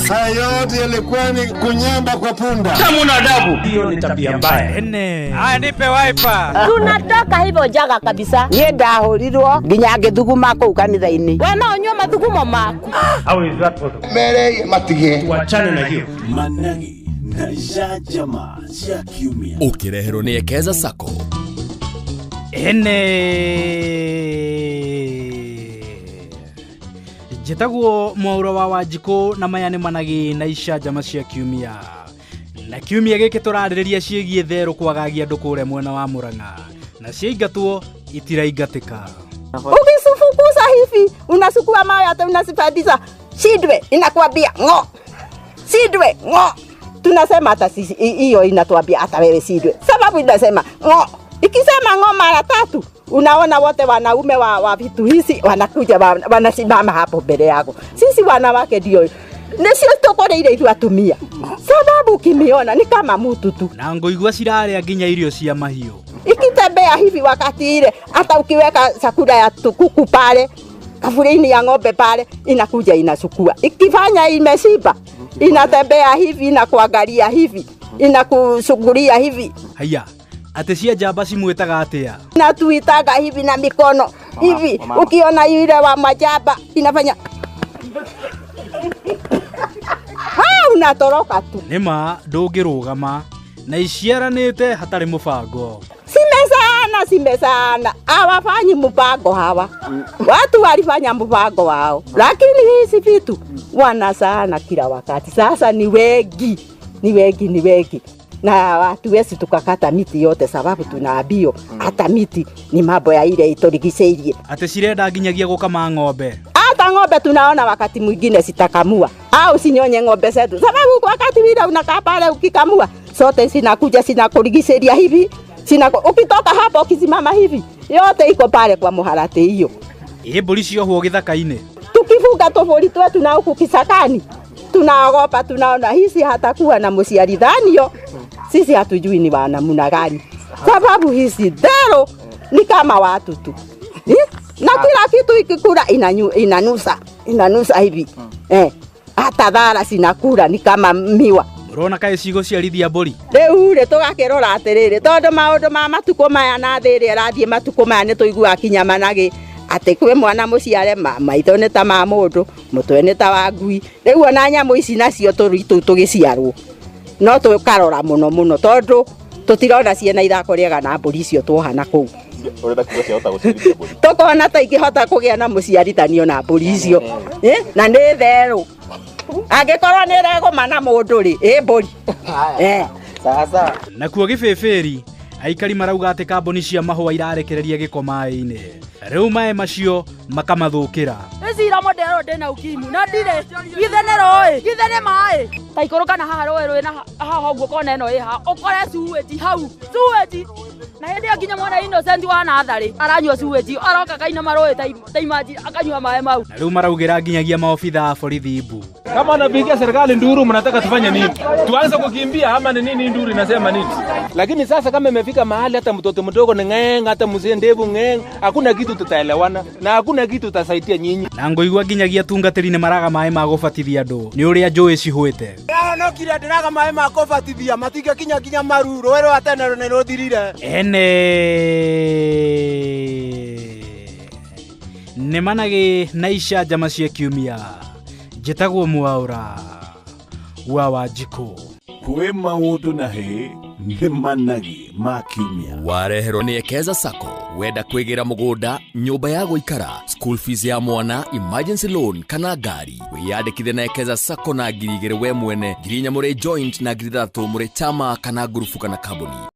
Haya yote yalikuwa ni kunyamba kwa punda. Kama adabu. Hiyo ni tabia mbaya. Ene. Haya, nipe wiper. Tunatoka hivyo jaga kabisa. Niĩ ndahũrirwo nginya ngĩthuguma kũu kanitha-inĩ. We no ũnyue mathugumo maku. How is that possible? Mere matige. Tuachane na hiyo. Managi na jajama cia kiumia. Ũkĩreherwo nĩ Ekeza Sacco. Ene. Njĩtagwo Mwaura wa Wanjikũ na maya nĩ managi na icanjama cia kiumia. Na kiumia gĩkĩ tũrarĩrĩria ciĩgiĩ therũ kwagagia andũ kũrĩa mwena wa Murang'a. Na ciaingatwo itiraingatĩka. Ukisufukuza hivi unasukua mawe hata unasipadiza shidwe inakuambia ngo. Shidwe ngo. Tunasema hata sisi hiyo inatuambia hata wewe shidwe. Sababu inasema ngo. Ikisema ngo mara tatu unaona wote wanaume wa vitu hizi wanakuja wanasimama hapo mbele yako. Sisi wanawake ndio nĩcio tũkoreire ithuĩ atumia. Sababu ukimiona ni kama mtu tu. Na ngũigua cirarĩa nginya irio cia mahiũ. Ikitembea hivi wakati ile hata ukiweka chakula ya kuku pale, kafurini ya ng'ombe pale, inakuja inasukua. Ikifanya imeshiba, inatembea hivi inakuangalia hivi, inakusugulia hivi. Haya, atĩ cia njamba cimwĩtaga atĩa? Natuitaga hivi na mikono hivi. Ukiona yule wa majaba inafanya unatoroka tu. Nĩma ndũngĩrũgama na iciaranĩte hatarĩ mũbango. Simesana, simesana. Hawafanyi mpango hawa. Watu walifanya mpango wao. Lakini hizi vitu wanasana kila wakati. Sasa ni wengi, ni wengi, ni wengi. Na hatuwezi tukakata miti yote sababu tunaambio hata miti ni mambo ya ile itorigiceirie. Atĩ cirenda nginyagia gũkama ng'ombe. Hata ng'ombe tunaona wakati mwingine sitakamua au sinyonye ng'ombe zetu, sababu wakati vile unakaa pale ukikamua sote zinakuja zinakurigiceiria hivi, ukitoka hapo ukisimama hivi yote iko pale kwa muharati hiyo. Ĩ mbũri ciohwo gĩthaka-inĩ. Tukifunga tũbũri twetu na huku kisakani tunaogopa, tunaona hizi hatakuwa na mũciarithanio. Sisi hatujui ni wana namna gani, sababu hizi ndero ni kama watu tu. Na kila kitu ikikula inanusa, inanusa hivi. Hata dhara sinakula ni kama miwa. Urona kaĩ cigũciarithia mbũri? Rĩu rĩ tũgakĩrora atĩrĩrĩ, tondũ maũndũ ma matukũ maya na thĩ ĩrĩa ĩrathiĩ matukũ maya nĩ tũiguaga kinya managĩ atĩ kwĩ mwana mũciare maitho nĩ ta ma mũndũ, mũtwe nĩ ta wa ngui. Rĩu ona nyamũ ici nacio tũrĩ tũu tũgĩciarwo no tũkarora mũno mũno tondũ tũtirona ciĩna ithako rĩega na mbũri icio tuoha na kũu. Ũrenda kuga ciahota gũciarithia mbũri? Tũkona ta ingĩhota kũgĩa na mũciarithanio na mbũri icio. Na nĩ therũ. Angĩkorwo nĩ ĩregũma na mũndũ rĩ, ĩ mbũri. Sasa. Nakuo gĩbĩbĩri, aikari marauga atĩ kambuni cia mahũa irarekereria gĩko maĩ-inĩ. Rĩu maĩ macio makamathũkĩra. Icira mũndero ndĩna ukimwi na ndirĩ githe nĩ rũĩ, githe nĩ maĩ. Ta ikũrũka na haha rũĩ rwĩ na haha ũguo kona ĩno ĩ haha, ũkore sewage hau, sewage. Na hĩndĩ ĩyo nginya mwana Innocent wa natharĩ aranyua sewage, aroka kainama rũĩ ta imaji akanyua maĩ mau. Na rĩu maraugĩra nginyagia maobitha a borithi mbu. Kama anapigia serikali nduru, mnataka tufanye nini? Tuanze kukimbia ama ni nini? Nduru inasema nini? Lakini sasa kama imefika mahali hata mtoto mdogo ni ng'eng, hata mzee ndevu ng'eng, hakuna kitu tutaelewana na hakuna kitu tutasaidia nyinyi. Na ngũigua nginyagia tungatĩri nĩ maraga maĩ ma gũbatithia andũ nĩ ũrĩa njũĩ cihũĩte. Ndĩrahonokire ndĩraga maĩ ma kũbatithia matingĩkinya nginya maru, rũĩ rwa tene nĩ rũthirire. Ene nĩ managĩ na icanjama cia kiumia. Njĩtagwo Mwaura wa Wanjikũ. Kwĩ maũndũ na hĩ nĩ managi ma kiumia. Wareherwo nĩ Ekeza Sacco. Wenda kwĩgĩra mũgũnda, nyũmba ya gũikara, school fees ya mwana, emergency loan kana ngari. Wĩyandĩkithie na Ekeza Sacco na 2,000 we mwene, 4,000 mũrĩ joint na 3,000 mũrĩ chama kana ngurubu kana kambuni.